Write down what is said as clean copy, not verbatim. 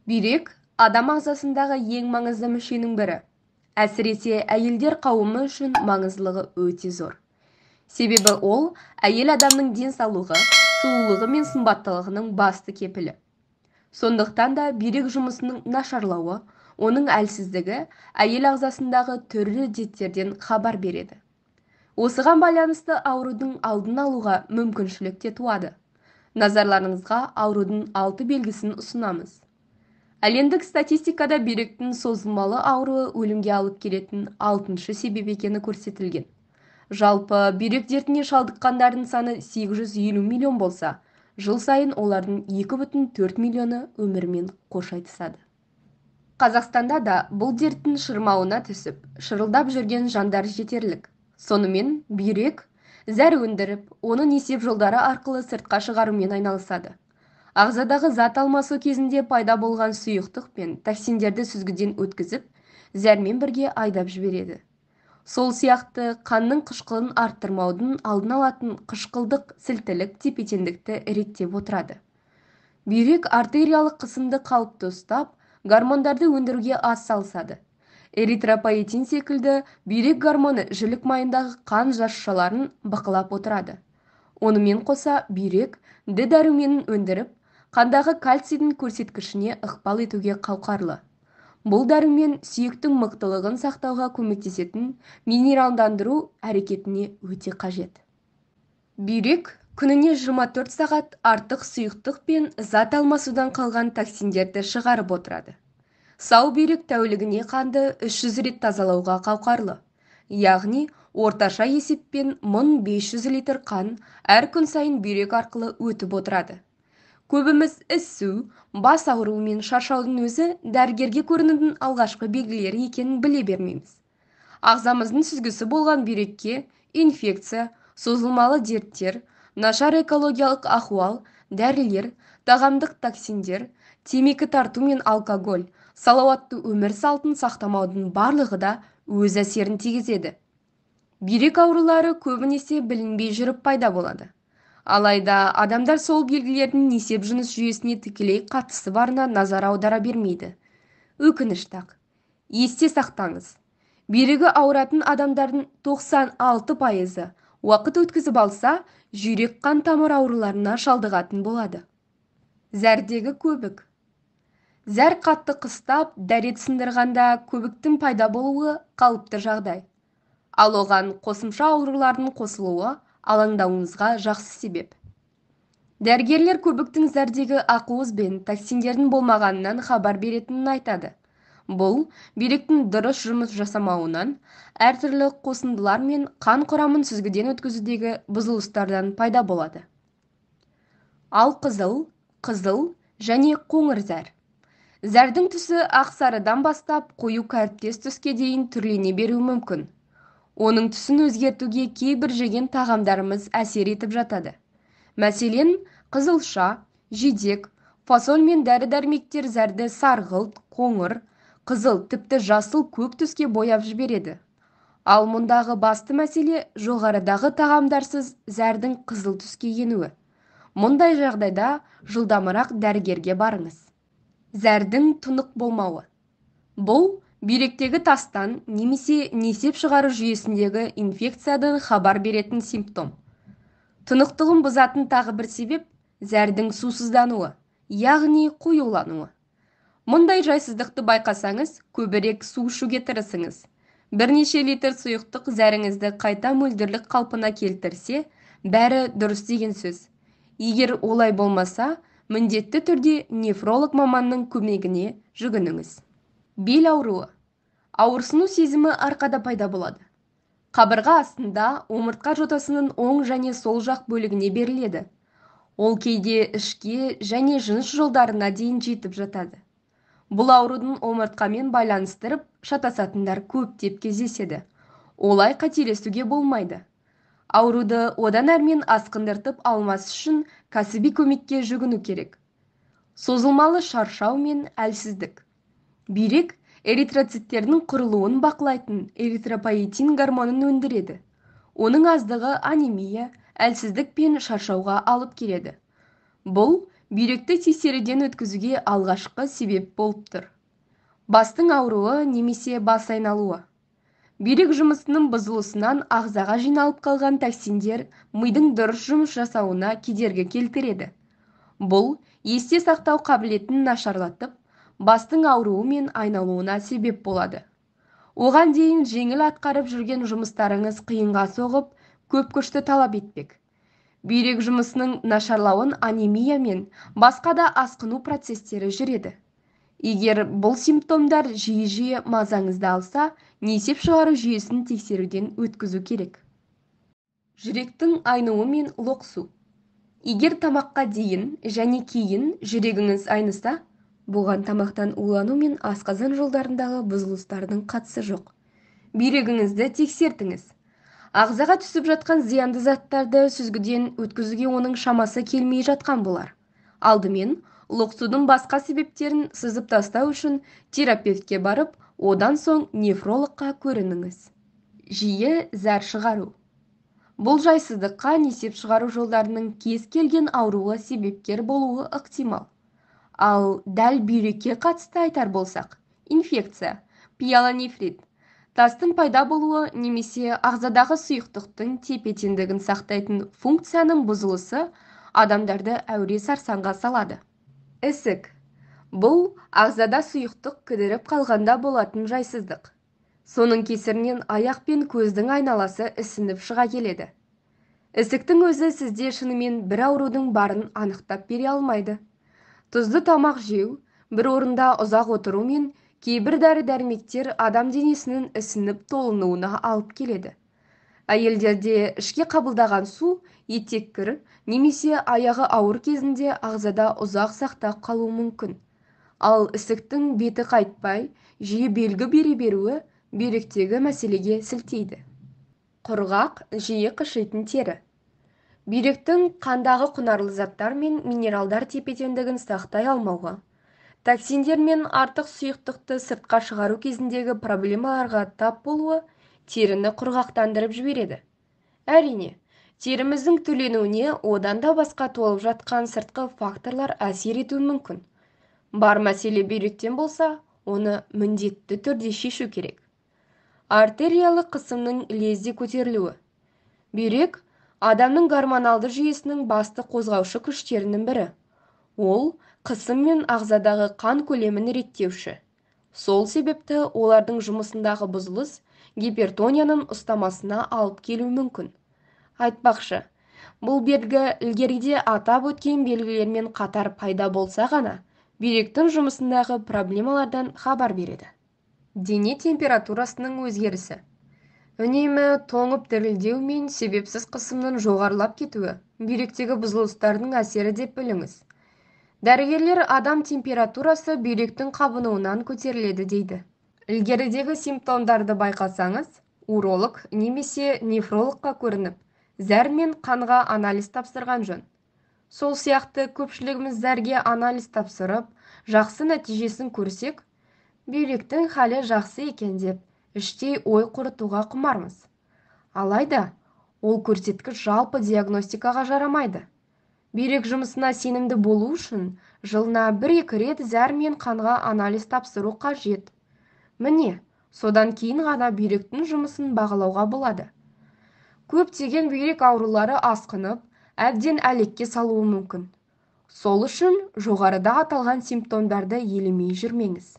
Бүйрек адам ағзасындағы ең маңызды мүшенің бірі. Әсіресе әйелдер қауымы үшін маңыздылығы өте зор. Себебі ол әйел адамның денсаулығы, сұлулығы мен сымбаттылығының басты кепілі. Сондықтан да бүйрек жұмысының нашарлауы, оның әлсіздігі әйел ағзасындағы түрлі дерттерден хабар береді. Осыған байланысты аурудың алдын алуға мүмкіншілік те туады. Назарларыңызға аурудың 6 белгісін ұсынамыз. Әлемдік статистикада бүйректің созылмалы ауруы өлімге алып келетін 6-шы себеп екені көрсетілген. Жалпы бүйрек дертіне шалдыққандардың саны 850 миллион болса, жыл сайын олардың 2,4 миллионы өмірімен қош айтысады. Қазақстанда да бұл дерттің шырмауына түсіп, шырылдап жүрген жандар жетерлік. Сонымен бүйрек зәр өндіріп, оны несеп жолдары арқылы сыртқа шығарумен айналысады. Ағзадағы зат алмасу кезінде пайда болған сұйықтық пен токсиндерді сүзгіден өткізіп, зәрмен бірге айдап жібереді. Сол сияқты қанның қышқылын арттырмаудың алдын алатын қышқылдық сілтілік тепе-теңдікті реттеп отырады. Бүйрек артериялық қысымды қалыпты ұстап, гормондарды өндіруге аз салысады. Эритропоэтин секілді бүйрек гормоны жілік майындағы қан жасушаларын бақылап отырады. Онымен қоса бүйрек Д дәруменін өндіріп, қандағы кальцийдің көрсеткішіне ықпал етуге қауқарлы. Бұл дәрумен сүйектің мықтылығын сақтауға көмектесетін минералдандыру әрекетіне өте қажет. Бүйрек күніне 24 сағат артық сұйықтық пен зат алмасудан қалған токсиндерді шығарып отырады. Сау бүйрек тәулігіне қанды 300 рет тазалауға қауқарлы. Яғни орташа есеппен 1500 литр қан әр күн сайын бүйрек арқылы өтіп отырады. Көбіміз ісу, бас ауруы мен шаршаудың өзі дәрігерге көрінудің алғашқы белгілері екенін біле бермейміз. Ағзамыздың сүзгісі болған бүйрекке инфекция, созылмалы дерттер, нашар экологиялық ахуал, дәрілер, тағамдық токсиндер, темекі тарту мен алкоголь, салауатты өмір салтын сақтамаудың барлығы да өз әсерін тигізеді. Бүйрек аурулары көбінесе білінбей жүріп пайда болады. Алайда адамдар сол белгілердің несеп жыныс жүйесіне тікелей қатысы барына назар аудара бермейді. Өкінішті-ақ. Есте сақтаңыз. Бүйрегі ауыратын адамдардың 96%-ы уақыт өткізіп алса, жүрек қан тамыр ауруларына шалдығатын болады. Зәрдегі көбік. Зәр қатты қыстап, дәрет сындырғанда көбіктің пайда болуы қалыпты жағдай. Ал оған қосымша аурулардың қосылуы алаңдауыңызға жақсы себеп. Дәрігерлер көбіктің зәрдегі ақуыз бен токсиндердің болмағанынан хабар беретінін айтады. Бұл бүйректің дұрыс жұмыс жасамауынан, әртүрлі қосындылар мен қан құрамын сүзгіден өткізудегі бұзылыстардан пайда болады. Ал қызыл, қызыл және қоңыр зәр. Зәрдің түсі ақсарыдан бастап қою кәріптес түске дейін түрлене беруі мүмкін. Оның түсін өзгертуге кейбір жеген тағамдарымыз әсер етіп жатады. Мәселен, қызылша, жидек, фасоль мен дәрі-дәрмектер зәрді сарғылт, қоңыр, қызыл, тіпті жасыл көк түске бояп жібереді. Ал мұндағы басты мәселе жоғарыдағы тағамдарсыз зәрдің қызыл түске енуі. Мұндай жағдайда жылдамырақ дәрігерге барыңыз. Зәрдің тұнық болмауы. Бұл бүйректегі тастан немесе несеп шығару жүйесіндегі инфекциядан хабар беретін симптом. Тұнықтығын бұзатын тағы бір себеп зәрдің сусыздануы, яғни қоюлануы. Мұндай жайсыздықты байқасаңыз, көбірек су ішуге тырысыңыз. Бірнеше литр сұйықтық зәріңізді қайта мөлдірлік қалпына келтірсе, бәрі дұрыс деген сөз. Егер олай болмаса, міндетті түрде нефролог маманның көмегіне жүгініңіз. Бел ауруы. Ауырсыну сезімі арқада пайда болады. Қабырға астында омыртқа жотасының оң және сол жақ бөлігіне беріледі. Ол кейде ішке және жыныс жолдарына дейін жетіп жатады. Бұл аурудың омыртқамен байланыстырып шатасатындар көптеп кездеседі. Олай қателесуге болмайды. Ауруды одан әрмен асқындыртып алмас үшін кәсіби көмекке жүгіну керек. Созылмалы шаршау мен әлсіздік. Бүйрек эритроциттердің құрылуын бақылайтын эритропоэтин гормонын өндіреді. Оның аздығы анемия, әлсіздік пен шаршауға алып келеді. Бұл бүйректі тексеруден өткізуге алғашқы себеп болып тұр. Бастың ауруы немесе бас айналуы. Бүйрек жұмысының бұзылысынан ағзаға жиналып қалған токсиндер мидың дұрыс жұмыс жасауына кедергі келтіреді. Бұл есте сақтау қабілетін нашарлатып, бастың ауруы мен айналуына себеп болады. Оған дейін жеңіл атқарып жүрген жұмыстарыңыз қиынға соғып, көп күшті талап етпек. Бүйрек жұмысының нашарлауын анемия мен басқа да асқыну процестері жүреді. Егер бұл симптомдар жиі-жиі мазаңызды алса, несеп шығару жүйесін тексеруден өткізу керек. Жүректің айнуы мен лоқсу. Егер тамаққа дейін және кейін жүрегіңіз айныса, бұған тамақтан улану мен асқазан жолдарындағы бұзылыстардың қатысы жоқ. Бүйрегіңізді тексертіңіз. Ағзаға түсіп жатқан зиянды заттарды сүзгіден өткізуге оның шамасы келмей жатқан болар. Алдымен лоқсудың басқа себептерін сызып тастау үшін терапевтке барып, одан соң нефрологқа көрініңіз. Жиі зәр шығару. Бұл жайсыздыққа несеп шығару жолдарының кез келген ауруы себепкер болуы ықтимал. Ал дәл бүйрекке қатысты айтар болсақ, инфекция, пиелонефрит, тастың пайда болуы немесе ағзадағы сұйықтықтың тепе-теңдігін сақтайтын функцияның бұзылысы адамдарды әуре сарсаңға салады. Ісік. Бұл ағзада сұйықтық кідіріп қалғанда болатын жайсыздық. Соның кесірінен аяқ пен көздің айналасы ісініп шыға келеді. Ісіктің өзі сізде шынымен бір аурудың барын анықтап бере алмайды. Тұзды тамақ жеу, бір орында ұзақ отыру мен кейбір дәрі-дәрмектер адам денесінің ісініп толынуына алып келеді. Әйелдерде ішке қабылдаған су етеккір немесе аяғы ауыр кезінде ағзада ұзақ сақтап қалуы мүмкін. Ал ісіктің беті қайтпай, жиі белгі бере беруі бүйректегі мәселеге сілтейді. Құрғақ, жиі қышитын тері. Бүйректің қандағы құнарлы заттар мен минералдар тепе-теңдігін сақтай алмауы, токсиндер мен артық сұйықтықты сыртқа шығару кезіндегі проблемаларға тап болуы теріні құрғақтандырып жібереді. Әрине, теріміздің түрленуіне одан да басқа толып жатқан сыртқы факторлар әсер етуі мүмкін. Бар мәселе бүйректен болса, оны міндетті түрде шешу керек. Артериялық қысымның лезде көтерілуі. Бүйрек адамның гормоналды жүйесінің басты қозғаушы күштерінің бірі. Ол қысым мен ағзадағы қан көлемін реттеуші. Сол себепті олардың жұмысындағы бұзылыс гипертонияның ұстамасына алып келуі мүмкін. Айтпақшы, бұл белгі ілгеріде атап өткен белгілермен қатар пайда болса ғана, бүйректің жұмысындағы проблемалардан хабар береді. Дене температурасының өзгерісі. Үнемі тоңып дірілдеу мен себепсіз қысымның жоғарылап кетуі бүйректегі бұзылыстардың әсері деп біліңіз. Дәрігерлер адам температурасы бүйректің қабынуынан көтеріледі дейді. Ілгерідегі симптомдарды байқасаңыз, уролог немесе нефрологқа көрініп, зәр мен қанға анализ тапсырған жөн. Сол сияқты көпшілігіміз зәрге анализ тапсырып, жақсы нәтижесін көрсек, бүйректің халі жақсы екен деп іштей ой қорытуға құмармыз. Алайда, ол көрсеткіш жалпы диагностикаға жарамайды. Бүйрек жұмысына сенімді болу үшін жылына 1-2 рет зәр мен қанға анализ тапсыру қажет. Міне, содан кейін ғана бүйректің жұмысын бағалауға болады. Көптеген бүйрек аурулары асқынып, әбден әлекке салуы мүмкін. Сол үшін жоғарыда аталған симптомдарды елемей жүрмеңіз.